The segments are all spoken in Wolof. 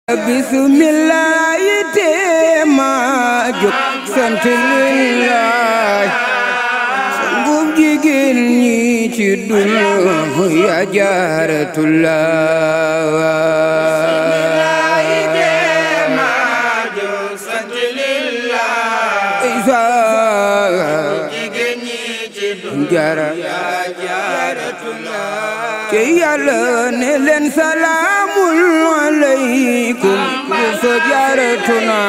bismillah te ma jóg sant lillaay sangub jigéen ñi ci dul ya Jaaratullah te ma jóg sant lillaay jigéen ñi ci dul ya Jaaratullah te Yàlla ne leen salaamul aleykum so Jaaratuna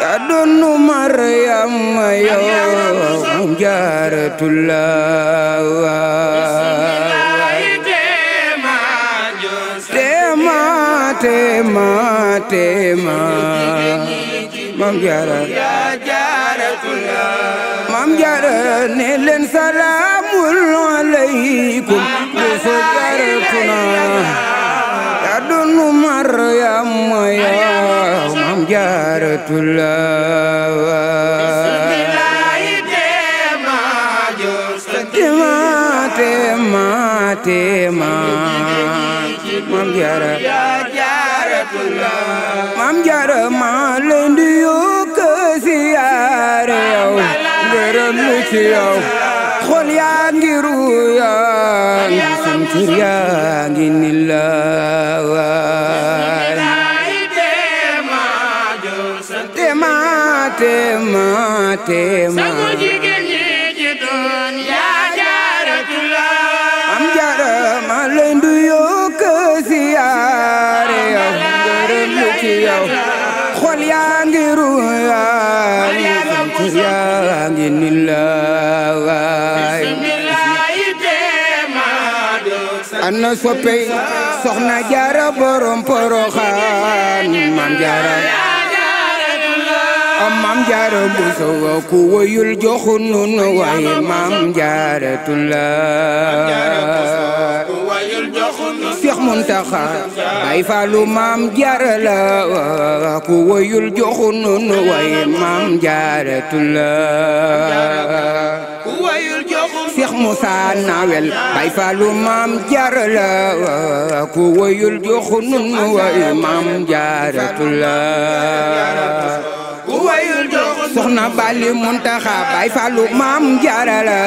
ya doonu Maryam yow Jaaratullah tema Mam Jaara Mam Jaara ne leen salaamul aleykum so Jaaratuna ya doonu Maryam yow Mam Jaaratullah tema Mam Jaara Mam Jaara ma leen di yokk siyaare yow ngërëm lu ci yow xol yaa ngi ruuyaan sum tur yaa ngi nilaawaan tema Mam Jaara ma leen di yokk siyaare yow ngërëm lu ci yow xol yaa ngi ruuyaan sum tur yaa ngi nilaawaan ana soppey Soxna Jaara borom Poroxaan Mam Jaara Mam Jaara Buso ku woyul joxu nun way Mam Jaaratullah Seex Muntaxa Baay Faalu Mam Jaara la ku woyul joxu nun way Mam Jaaratullah Seex Musaa Nawel Baay Faalu Mam Jaara la ku woyul joxu nun way Mam Jaaratullah Soxna Bali Muntaxa Baay Faalu Mam Jaara la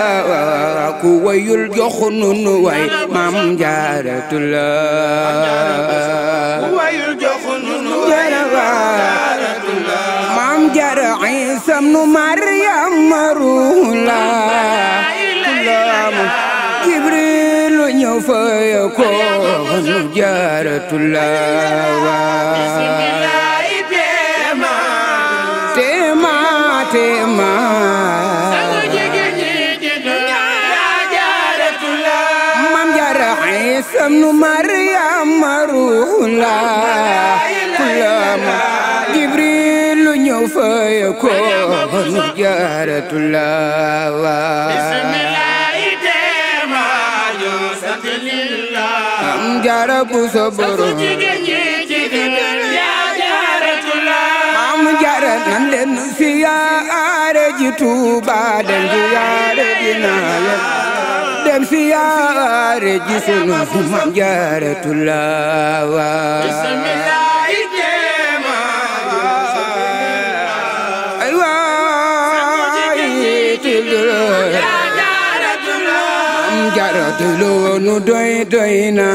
ku woyul joxu nun way Mam Jaaratullah Mam Jaara Iisa ibnu Maryam ruuhullah Jibril ñëw fa ko nu Jaaratullah tema Mam Jaara Iisa ibnu Maryam ruuhullah Jibril ñëw fa ko nu Jaaratullah Mam Jaara Buso borom Mam Jaara nan leen siyaare ji Tuuba dem siyaare ji Naaya dem siyaare ji sunu Mam Jaaratullah ay waay Mam Jaara doyloo nu doy na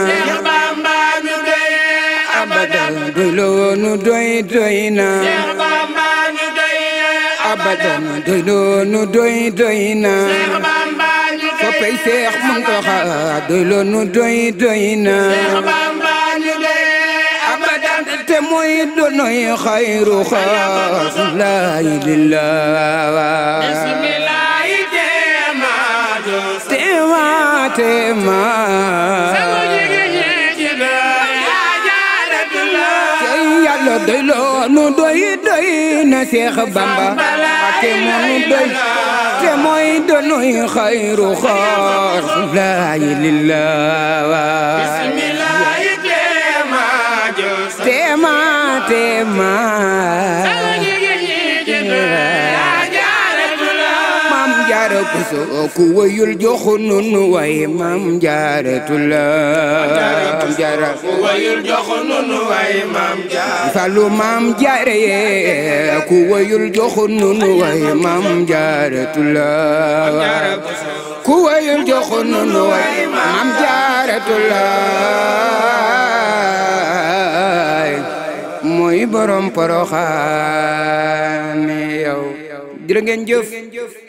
abadan doyloo nu doy na abadan doyloo nu doy na soppey Seex Muntaxa doyloo nu doy na abadan te mooy doonoy xayru xaas laa ilaaha tema Yàlla doyloo nu doy na Seex Bamba te moo nu doy te mooy doonoy xayru xaas laa ilaaha tema Mam Jaara Buso ku wayul joxu nunu way Maam Jaaratullah ku wayul joxu nunu way Maam Jaara Fallu Maam Jaara ku wayul joxu nunu way Maam Jaaratullah ku wayul joxu nunu way Maam Jaaratullah mooy borom Poroxaan yow jërë ngeen jëf